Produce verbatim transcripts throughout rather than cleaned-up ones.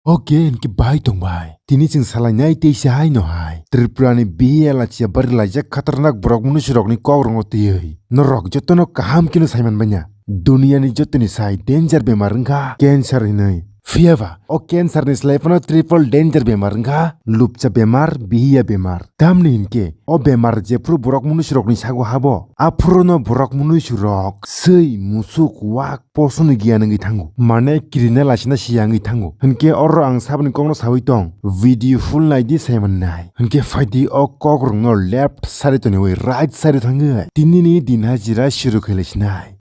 Oke, hinkhe bai tong bai. Tini chwng salainai teisa hai no hai. Tripura ni bihiya lachia bari laijak khatarnak borok munusurokni kok rongo twiwi. Norok jotono kaham keno saiman banya. Duniani jotoni sai danger bemar wngkha cancer hinwi. Phiyaba, o cancer ni slai phano triple danger bemar wngkha lupcha bemar, bihiya bemar. Tamni hinkhe, o bemar jephru borok munusurokni sago habo, aphuru no borok munusurok, swi, musuk, wak, posoni giyan wngwi thango. Mane kirina lasina siya wngwi thango. Hinkhe oro ang saboni kokno sawi tong. Video full naidi saiman nai. Hinkhe phaidi o kokrokno left side toniwi right side thangwi. Tinini din hajira shuru khailaisinai.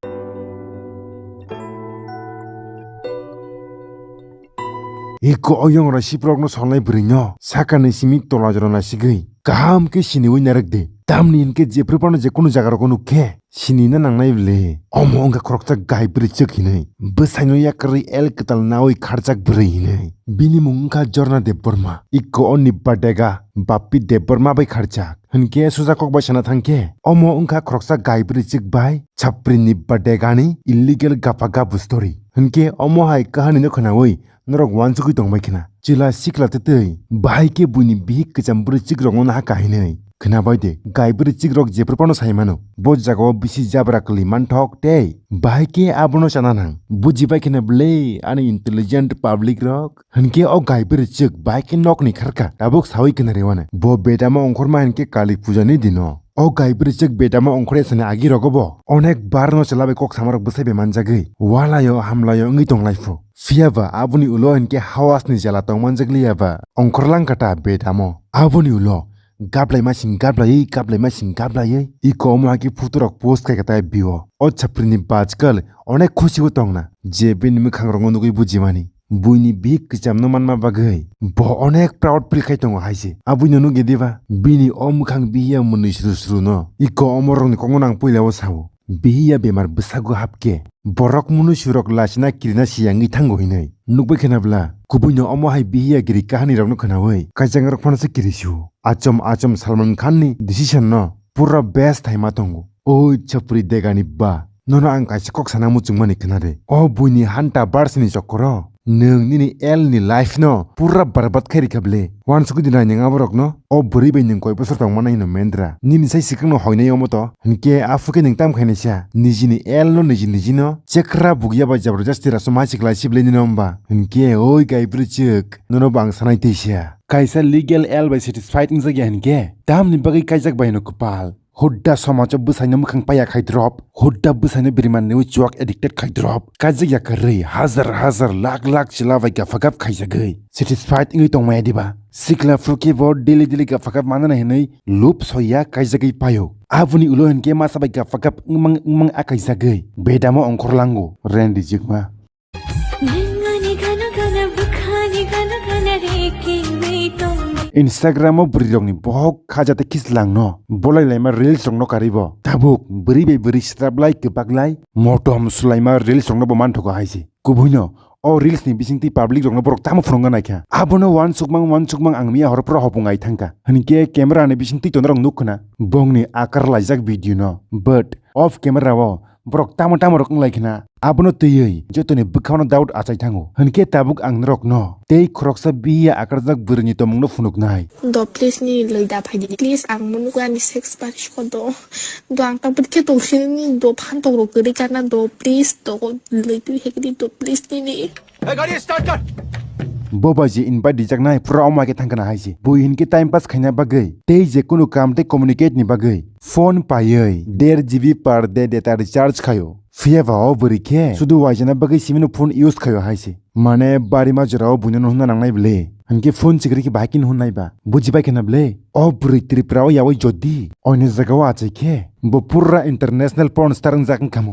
Iko oyong rasiprokno solnai bwrwino sakani simi tola jora nasigwi kaham khe siniwi narwk di. Tamni hinkhe jephru phano jekunu jaga rogo nuk khe sinina nangnai le. Omo wngkha khoroksa gai bwrwi chwk hinwi. Bwsaino yakarwi el kwtal nawi kharjak bwrwi hinwi. Bini mung wngkha Jorna Debbarma. Iko o Nibba Dega, Bappi Debbarma bai kharjak. Hinkhe suja kok bai sana thangkhe, omo wngkha khoroksa gai bwrwi chwk bai chapri Nibba Degani illegal gapha gabu story. Hinkhe omo hai kahani no khwnawi norok uansugwi tongbai khna. Chwla sikla twtwi bahai khe buini bihik kwcham bwrwi chwk rokno naha kahinwi. Khwnabai de, gai bwrwi chwk rok jephru phano sai mano. Bo jagao bisi jabra kwlwi manthok tei bahai khe abono chana nang. Bujibai khna bwle ani intelligent public rok. Hinkhe o gai bwrwi chwk bahai khe nokni kharkha, tabuk sawi khna rwani. Bo bedamo ongkhorma hinkhe Kali puja ni dino. O gai bwrwi chwk bedamo ongkhorya sani agi rogo bo onek bar no chwla bai kok samarok bwsai bai manjagwi walaio hamlaio wngwi tonglaiphu. Phiyaba aboni ulo hinkhe hawasni jala tongmanjakliya ba ongkhorlang kata bedamo. Aboni ulo gablai masing gablaiwi, gablai masing gablaiwi. Iko omo hakhe photo rok post khai kata bio. O chaprini bajkal onek khusibo tongna je bini mwkhang rokno nugwi bujimani. Buini bihik kwchamno manma bagwi bo onek proud feel khai tongo hai se. Abwino nugwi diba? Bini o mwkhang bihiya mwnwi sru sru no. Iko omorokni kokno nang puila o sao. Bihiya bemar bwsago hapkhe borok mwnwi surok lachina kirina siyangwi thango hinwi. Nukbai khna bwla? Kubuino omo hai bihiya giri kahanirokno khnawi kaijaknarok phano se kirisu. Achom achom Salman Khan ni decision no pura best hai ma tongo. Oi chapri degani ba, nono ang kaisa kok sana muchungmani khna de. O buini hanta barsini chokoro nwng nini L ni life no pura barbat khai rikha ble. Wansugwi di nai nwng aborokno. O bwrwi bai nwng koi bosor tongmani hino mendra. Nini sai swkangno hoinai omo to. Hinkhe aphuru khe nwng tam khainai sa. Nijini L no niji niji no chekra bukya bai jabardasti raso ma siklai siblai nino hwnba. Hinkhe oi gai bwrwi chwk, nono bo ang sanai tei sa. Kaisa legal L bai satisfied wngjakya hinkhe tamni bagwi kaijak bai hino kwpal. Hudda somajo bwsaino mwkhang paya khai drop, hudda bwsaino biriman niwi chuak addicted khai drop, kaijak yakarwi hazar hazar lakh lakh chwla bai gaphagap khaijagwi satisfied wngwi tongmaya diba? Sikla phuru khe bo daily daily gaphagap manana hinwi loop soya kaijagwi paio. Aboni ulo hinkhe masa bai gaphagap wngmang wngmang a kaijagwi bedamo ongkhorlango ren rijikma. Instagram o bwrwirokni bohok khaja tei khislangno bolai laima reels rokno karwi bo. Tabuk bwrwi bai bwrwi swraplai kwbaklai motom swlaima reels rokno bo manthogo hai se. Kubuino o reels ni bisingtwi public rokno borok tamo phunukna naikha. Abono uansukmang uansukmang ang miya horo phoro hopung ai thangkha. Hinkhe camera ni bisingtwi tongnarok nuk khna bongni akar laijak video no. But off camera o borok tamo tamo rok wng lai khna, abono twiwi jotoni bwkhano doubt achai thango. Hinkhe tabuk ang norokno tei khoroksa bihiya akarjak bwrwini tongmungno phunuknai. Do please nini loi da phaidi. Please ang mwnukgo ani sex parish ko do. Do ang tang pwrwkhe tong sini do phan tong rok kwrwi kana do please do loi twi hekdi do please nini. Hey, gari start kar. Bo bai je invite dijaknai pura omo hai khe thangkana hai se. Bui hinkhe time pass khaina bagwi tei je kunu kam tei communicate ni bagwi phone paiwi der G B per day data recharge khaio. Phiyaba o bwrwi khe sudu waijana bagwi simino phone use khaio hai se. Mane barima jorao buino nuhunna nangnai bwle. Hinkhe phone chikri khe bahai khe nuhun nai ba. Bujibai khena bwle. O bwrwi Tripura o yaui jodi oini jaga o achai khe bo pura international porn star wngjak wngkha mo.